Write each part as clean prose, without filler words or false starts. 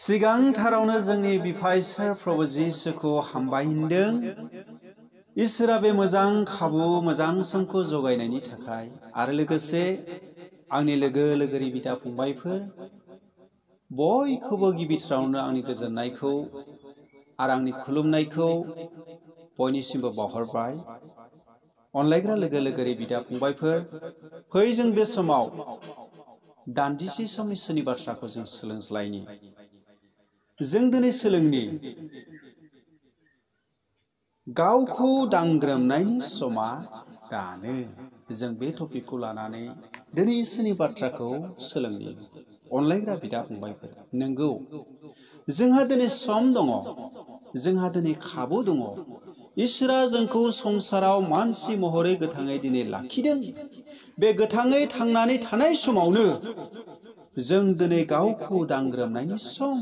सिगांथारावनो जोंनि बिफा इसोर प्रभु जिसुखौ हामबाय होनदों। इसोरा बे मोजां खाबु मोजां समखौ जगायनायनि थाखाय आरो लोगोसे आंनि लोगोरि बिदा फंबायफोर बयखौबो गिबिथारावनो आंनि गोजोननायखौ आरो आंनि खुलुमनायखौ बयनिसिमबो बावहरबाय। अनलायग्रा लोगोरि बिदा फंबायफोर, फै जों बे समाव दान्दिसे सम इसोरनि बाथ्राखौ जों सोलोंज्लायनि। जों दिनै सोलोंनि गावखौ दांग्रोमनायनि समा दानो। जों बे टपिकखौ लानानै दिनै इसोरनि बाथ्राखौ सोलोंनि। अनलायग्रा बिदा फंबायफोर, नंगौ जोंहा दिनै सम दङ, जोंहा दिनै खाबु दङ। इसोरा जोंखौ संसाराव मानसि महरै गोथाङै दिनै लाखिदों। बे गोथाङै थांनानै थानाय समावनो जों दिनै गावखौ दांग्रोमनायनि सम,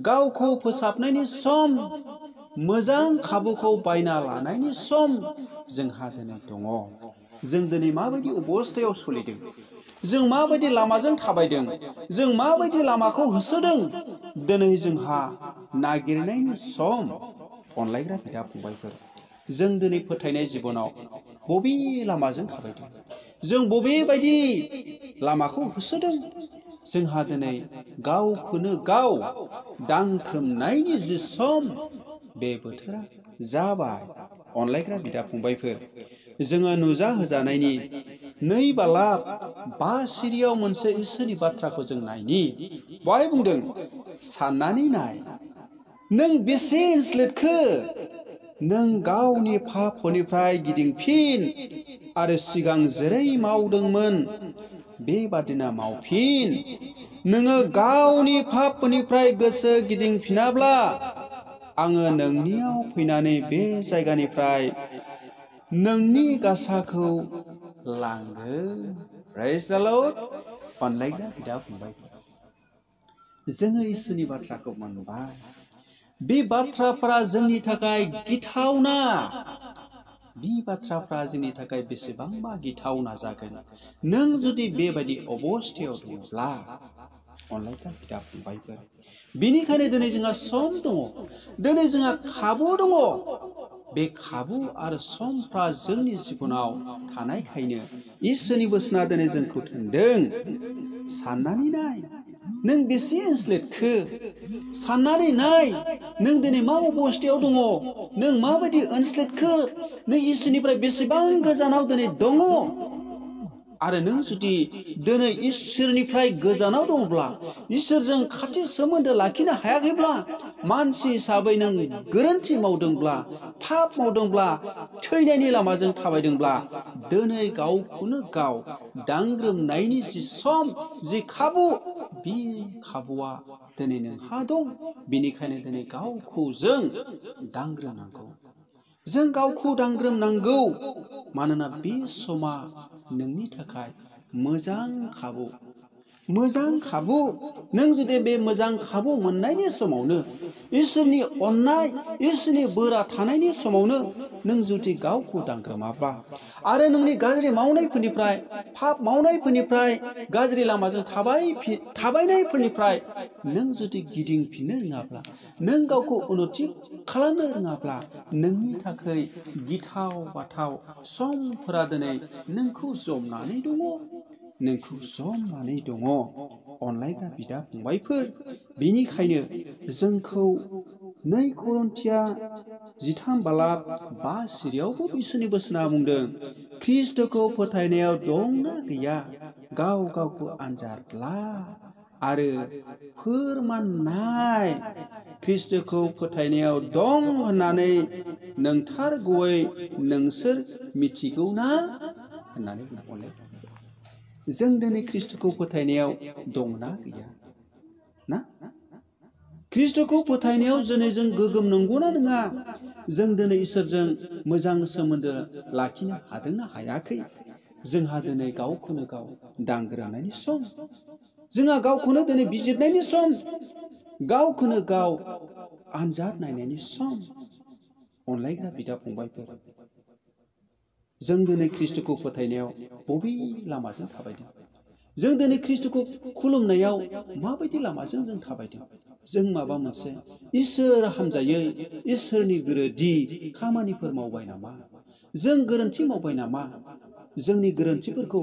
गावखौ फोसाबनायनि सम, मोजां खाबुखौ बायना लानायनि सम जोंहा दिनै दङ। जों दिनै माबायदि अबस्थायाव सोलिदों, जों माबायदि लामाजों थाबायदों, जों माबायदि लामाखौ होसोदों, दिनै जोंहा नागिरनायनि सम। अनलायग्रा बिदा फंबायफोर, जों दिनै फोथायनाय जिबनाव बबे लामाजों थाबायदों, जों बबे बायदि लामाखौ होसोदों, जोंहा दिनै गावखौनो गाव दांख्रोमनायनि जि सम, बे बोथोरा जाबाय। अनलायग्रा बिदा फंबायफोर, जोङो नुजा होजानायनि 2 बालाब 5 सिरियाव मोनसे इसोरनि बाथ्राखौ जों नायनि। बहाय बुंदों, साननानै नाय नों बेसे इनस्लेटखो, नों गावनि पापनिफ्राय गिदिंफिन आरो सिगां जेरै मावदोंमोन बेबादिनो मावफिन। नोङो गावनि पापनिफ्राय गोसो गिदिंफिनाब्ला आङो नोंनियाव फैनानै बे जायगानिफ्राय नोंनि गासाखौ लांगोन। प्रेज द लर्ड। अनलायग्रा बिदा फंबायफोर, जोङो इसोरनि बाथ्राखौ मोनबाय। बे बाथ्राफोरा जोंनि थाखाय गिथावना। बे बाथ्राफ्रा जोंनि थाखाय बेसेबांबा गिथावना जागोन नों जुदि बेबायदि अबस्थायाव दङब्ला। अनलायग्रा बिदा फंबायफोर, बेनिखायनो दिनै जोंहा सम दङ, दिनै जोंहा खाबु दङ। बे खाबु आरो समफ्रा जोंनि जिबनाव थानायखायनो इसोरनि बोसोना दिनै जोंखौ थोनदों। साननानै नाय नों बेसे इनस्लेटखो, साननानै नाय नों दिनै मा अबस्थायाव दङ, नों माबायदि इनस्लेटखो, नों इसोरनिफ्राय बेसेबां गोजानाव दिनै दङ। आरो नों जुदि दिनै इसोरनिफ्राय गोजानाव दङब्ला, इसोरजों खाथि सोमोन्दो लाखिनो हायाखैब्ला, मानसि हिसाबै नों गोरोन्थि मावदोंब्ला, पाप मावदोंब्ला, थैनायनि लामाजों थाबायदोंब्ला, दिनै गावखौनो गाव दांग्रोमनायनि जि सम, जि खाबु, बे खाबुआ दिनै नोंहा दं। बेनिखायनो दिनै गावखौ जों दांग्रोमनांगौ। जों गावखौ दांग्रोमनांगौ, मानोना बे समा नोंनि थाखाय मोजां खाबु। मोजां खाबु। नों जुदि बे मोजां खाबु मोननायनि समावनो, इसोरनि अननाय, इसोरनि बोरा थानायनि समावनो नों जुदि गावखौ दांग्रोमाब्ला आरो नोंनि गाज्रि मावनायफोरनिफ्राय, पाप मावनायफोरनिफ्राय, गाज्रि लामाजों थाबायनायफोरनिफ्राय नों जुदि गिदिंफिननो रोङाब्ला, नों गावखौ उन्नति खालामनो रोङाब्ला, नोंनि थाखाय गिथाव बाथाव समफोरा दिनै नोंखौ जमनानै दङ, नोंखौ जमनानै दङ। अनलायग्रा बिदा फंबायफोर, बेनिखायनो जोंखौ 2 करिन्थिया 13 बालाब 5 सिरियावबो इसोरनि बोसोना बुंदों, ख्रिस्ट'खौ फोथायनायाव दंना गैया गाव गावखौ आनजाद ला आरो फोरमाननाय। ख्रिस्ट'खौ फोथायनायाव दं होननानै नोंथारगौयै नोंसोर मिथिगौ ना होननानै बुंदों। जों दिनै ख्रिस्ट'खौ फोथायनायाव दंना गैया ना? ख्रिस्ट'खौ फोथायनायाव दिनै जों गोगोम नंगौना नङा? जों दिनै इसोरजों मोजां सोमोन्दो लाखिनो हादोंना हायाखै? जोंहा दिनै गावखौनो गाव दांग्रोमनायनि सम, जोंहा गावखौनो दिनै बिजिरनायनि सम, गावखौनो गाव आनजाद नायनायनि सम। अनलायग्रा बिदा फंबायफोर, जों दिनै ख्रिस्ट'खौ फोथायनायाव बबे लामाजों थाबायदों? जों दिनै ख्रिस्ट'खौ खुलुमनायाव माबायदि लामाजों जों थाबायदों? जों माबा मोनसे इसोर हामजायै इसोरनि गोरोन्थि खामानिफोर मावबाय नामा? जों गोरोन्थि मावबाय नामा? जोंनि गोरोन्थिफोरखौ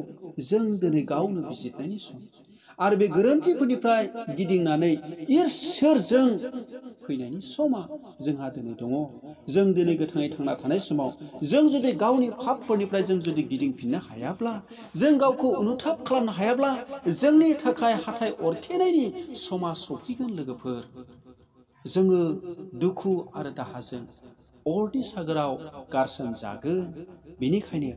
जों दिनै गावनो बिजिरनायनि सम आरो बे गोरोन्थिफोरनिफ्राय गिदिंनानै इसोरजों फैनायनि समा जोंहा दिनै दङ। जों दिनै गोथाङै थांना थानाय समाव जों जुदि गावनि पापफोरनिफ्राय जों जुदि गिदिंफिननो हायाब्ला, जों गावखौ अनुताप खालामनो हायाब्ला, जोंनि थाखाय हाथाय अरखेनायनि समा सफैगोन लोगोफोर। जोङो दुखु आरो दाहाजों अरनि सागोराव गारसोमजागोन। बेनिखायनो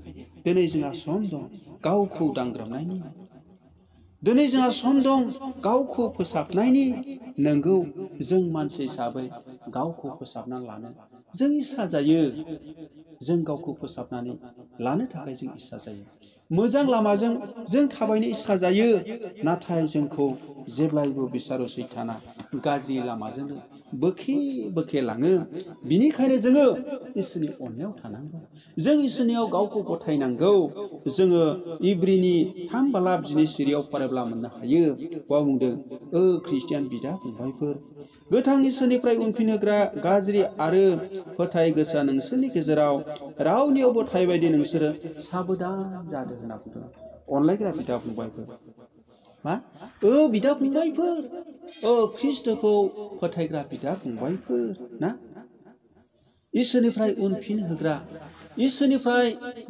दिनै जोंहा सम दं गावखौ दांग्रोमनायनि। दिनै जोंहा सम दं गावखौ फोसाबनायनि। नंगौ, जों मानसि हिसाबै गावखौ फोसाबना लानो जों इस्सा जायो। जों गावखौ फोसाबनानै लानो थाखाय जों इस्सा जायो। मोजां लामाजों जों थाबायनो इस्सा जायो। नाथाय जोंखौ जेब्लायबो बिसारु सैताना गाज्रि लामाजोंनो बोखे बोखे लाङो। बिनिखायनो जोङो इसोरनि अननायाव थानांगौ। जों इसोरनियाव गावखौ गथायनांगौ। जोङो इब्रिनि 3:7 फरायब्ला मोननो हायो। बाव बुंदों, ख्रिस्टियान बिदा फंबायफोर, गोथां इसोरनिफ्राय उनफिनहोग्रा गाज्रि आरो फोथाय गोसा नोंसोरनि गेजेराव रावनियावबो थायैबायदि नोंसोरो साबधान जादो होनना बुंदों। अनलायग्रा बिदा फंबायफोर, मा? बिदा फंबायफोर, ख्रिस्ट'खौ फोथायग्रा बिदा फंबायफोर ना? इसोरनिफ्राय उनफिन होग्रा, इसोरनिफ्राय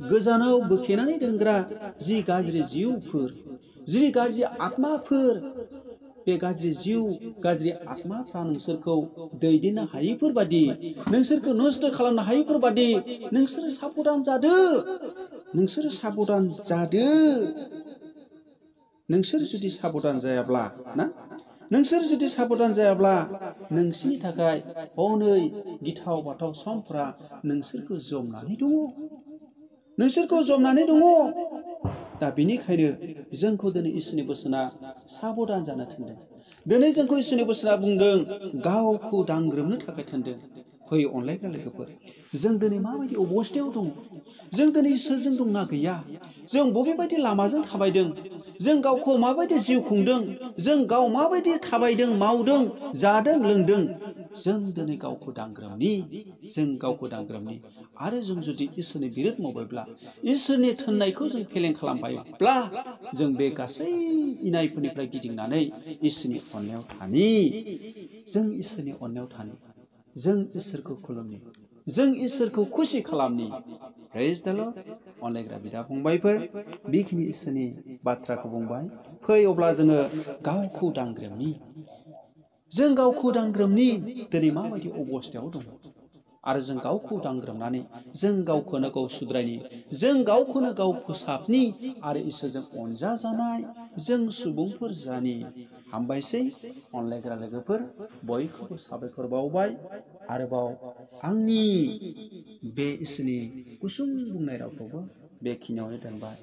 गोजानाव बोखेनानै दोनग्रा जि गाज्रि जिउफोर, जि गाज्रि आत्माफोर, बे गाज्रि जिउ, गाज्रि आत्माफ्रा नोंसोरखौ दैदेननो हायैफोर बादि, नोंसोरखौ नस्थ' खालामनो हायैफोर बादि नोंसोरो साबधान जादो। नोंसोरो साबधान जादो। नोंसोर जुदि साबधान जायाब्ला ना, नोंसोर जुदि साबधान जायाब्ला नोंसिनि थाखाय हनै गिथाव बाथाव समफ्रा नोंसोरखौ जमनानै दङ। नोंसोरखौ जमनानै दङ। दा बेनिखायनो जोंखौ दिनै इसोरनि बोसोना साबधान जानो थिनदों। दिनै जोंखौ इसोरनि बोसोना बुंदों गावखौ दांग्रोमनो थाखाय थिनदों। फै अनलायग्रा लोगोफोर, जों दिनै माबायदि अबस्थायाव दङ? जों दिनै इसोरजों दंना गैया? जों बबेबायदि लामाजों थाबायदों? जों गावखौ माबायदि जिउ खुंदों? जों गाव माबायदि थाबायदों, मावदों, जादों, लोंदों? जों दिनै गावखौ दांग्रोमनि। जों गावखौ दांग्रोमनि। आरो जों जुदि इसोरनि बिरोध मावबायब्ला, इसोरनि थिननायखौ जों फेलें खालामबायब्ला, जों बे गासै इनायफोरनिफ्राय गिदिंनानै इसोरनि अननायाव थानि। जों इसोरनि अननायाव थानि। जों इसोरखौ खुलुमनि। जों इसोरखौ खुसि खालामनि। प्रेज द लर्ड। अनलायग्रा बिदा फंबायफोर, बेखिनि इसोरनि बाथ्राखौ बुंबाय। फै अब्ला जोङो गावखौ दांग्रोमनि। जों गावखौ दांग्रोमनि। दिनै माबायदि अबस्थायाव दङ? आरो जों गावखौ दांग्रोमनानै जों गावखौनो गाव सुद्रायनि। जों गावखौनो गाव फोसाबनि आरो इसोरजों अनजाजानाय जों सुबुंफोर जानि। हामबायसै अनलायग्रा लोगोफोर, बयखौबो साबायखर बावबाय। आरोबाव आंनि बे इसोरनि गुसुं बुंनाय रावखौबो बेखिनियावनो दोनबाय।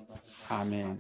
आमेन।